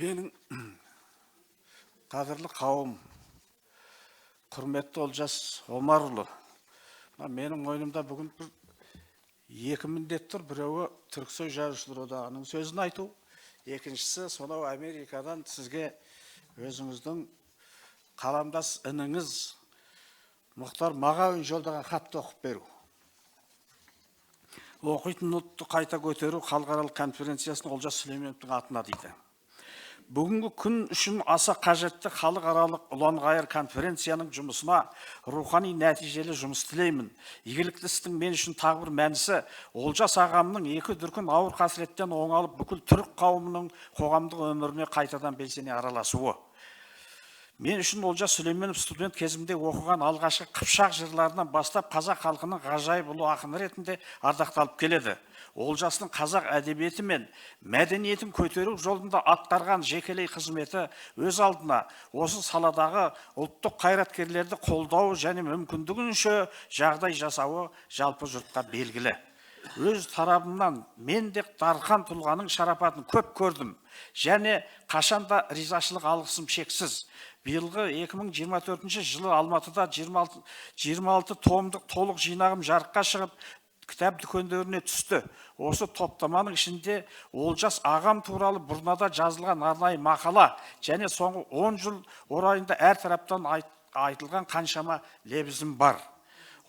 Менің қадірлі қауым, құрметті Олжас Омарұлы, мына менің мойнымда бүгін бір екі міндет тұр. Біреуі Түрксой Жазушылар одағының сөзін айту, екіншісі сонау Америкадан сізге өзіңіздің қаламдас ініңіз Мұхтар Мағауин жолдаған хатты оқып беру. Оқитын ұлтты қайта көтеру халықаралық конференциясын Олжас Сүлейменовтің атына дейді. Бүгінгі күн үшін аса қажетті халықаралық ұлан-ғайыр конференцияның жұмысына рухани нәтижелі жұмыс тілеймін. Игілікті істің мен үшін тағы бір мәнісі Олжас ағамның екі дүркін ауыр қасіреттен оңалып, бүкіл түрік қауымының қоғамдық өміріне қайтадан белсене араласуы. Мен үшін Олжас Сүлейменов студент кезімде оқыған алғашқы қыпшақ жырларынан бастап қазақ халқының ғажайып ұлы ақыны ретінде ардақталып келеді. Олжастың қазақ әдебиеті мен мәдениетін көтеру жолында атқарған жекелей қызметі өз алдына осы саладағы ұлттық қайраткерлерді қолдау және мүмкіндігінше жағдай жасауы жалпы жұртқа белгілі. Өз тарабымнан мен де дархан тұлғаның шарапатын көп көрдім және қашанда ризашылық алғысым шексіз. Биылғы 2024 жылы Алматыда 26 томдық толық жинағым жарыққа шығып, кітап дүкендеріне түсті. Осы топтаманың ішінде Олжас ағам туралы бұрнада жазылған арнайы мақала және соңғы 10 жыл орайында әр тараптан айтылған қаншама лебізім бар.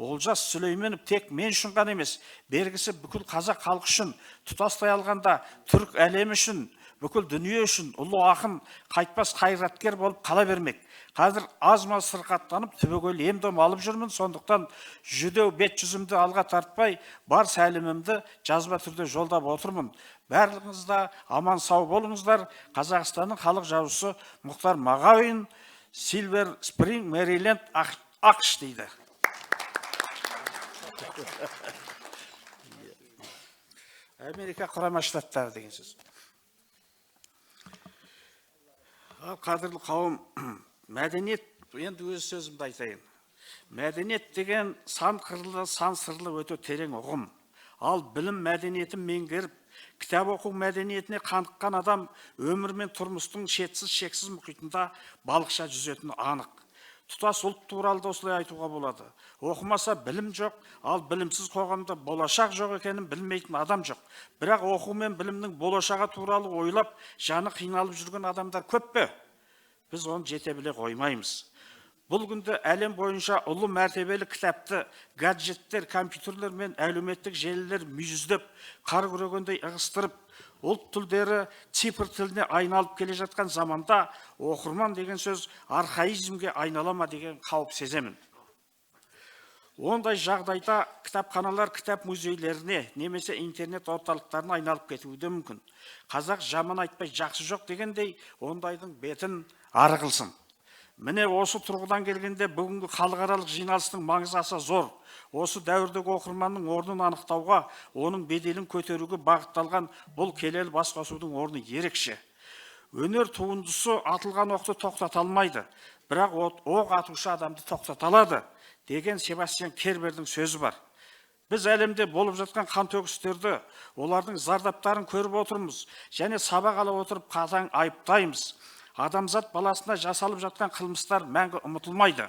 Олжас Сүлейменов тек мен үшін ғана емес, бергісі бүкіл қазақ халқы үшін, тұтастай алғанда түрік әлемі үшін, бүкіл дүние үшін ұлы ақын, қайтпас қайраткер болып қала бермек. Қазір аз-маз сырқаттанып, түбегейлі ем-дом алып жүрмін, сондықтан жүдеу бет жүзімді алға тартпай, бар сәлемімді жазба түрде жолдап отырмын. Барлығыңыз да аман сау болыңыздар. Қазақстанның халық жазушысы Мұхтар Мағауин, Силвер Спринг, Мэриленд, АҚШ дейді. Америка Құрама Штаттары деген сөз. Ал қадірлі қауым, мәдениет, енді өз сөзімді айтайын. Мәдениет деген сан қырлы, сан сырлы өте терең ұғым. Ал білім мәдениетін меңгеріп, кітап оқу мәдениетіне қаныққан адам өмір мен тұрмыстың шетсіз шексіз мұхитында балықша жүзетіні анық. Тұтас ұлт туралы да осылай айтуға болады. Оқымаса білім жоқ, ал білімсіз қоғамда болашақ жоқ екенін білмейтін адам жоқ. Бірақ оқу мен білімнің болашағы туралы ойлап, жаны қиналып жүрген адамдар көп пе? Біз оны жете біле қоймаймыз. Бұл күнде әлем бойынша ұлы мәртебелі кітапты гаджеттер, компьютерлер мен әлеуметтік желілер мүйіздеп, қар күрегендей ығыстырып, ұлт тілдері цифр тіліне айналып келе жатқан заманда оқырман деген сөз архаизмге айнала ма деген қауіп сеземін. Ондай жағдайда кітапханалар кітап музейлеріне немесе интернет орталықтарына айналып кетуі де мүмкін. Қазақ жаман айтпай жақсы жоқ дегендей, ондайдың бетін ары қылсын. Міне осы тұрғыдан келгенде бүгінгі халықаралық жиналыстың маңызы аса зор. Осы дәуірдегі оқырманның орнын анықтауға, оның беделін көтеруге бағытталған бұл келелі басқосудың орны ерекше. Өнер туындысы атылған оқты тоқтата алмайды, бірақ оқ атушы адамды тоқтата алады деген Себастьян Кербердің сөзі бар. Біз әлемде болып жатқан қантөгістерді, олардың зардаптарын көріп отырмыз және сабақ ала отырып қатаң айыптаймыз. Адамзат баласына жасалып жатқан қылмыстар мәңгі ұмытылмайды.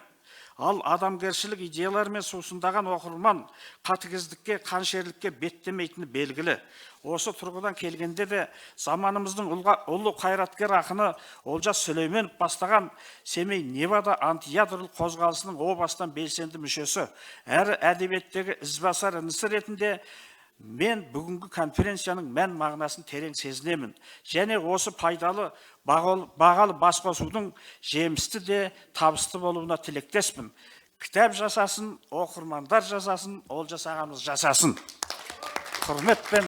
Ал адамгершілік идеялармен сусындаған оқырман қатыгездікке, қаншерлікке беттемейтіні белгілі. Осы тұрғыдан келгенде де заманымыздың ұлы қайраткер ақыны Олжас Сүлейменов бастаған Семей Невада антиядролық қозғалысының о бастан белсенді мүшесі, әрі әдебиеттегі ізбасар інісі ретінде мен бүгінгі конференцияның мән мағынасын терең сезінемін. Және осы пайдалы бағалы басқосудың жемісті де табысты болуына тілектеспін. Кітап жасасын, оқырмандар жасасын, Олжас ағамыз жасасын. Құрметпен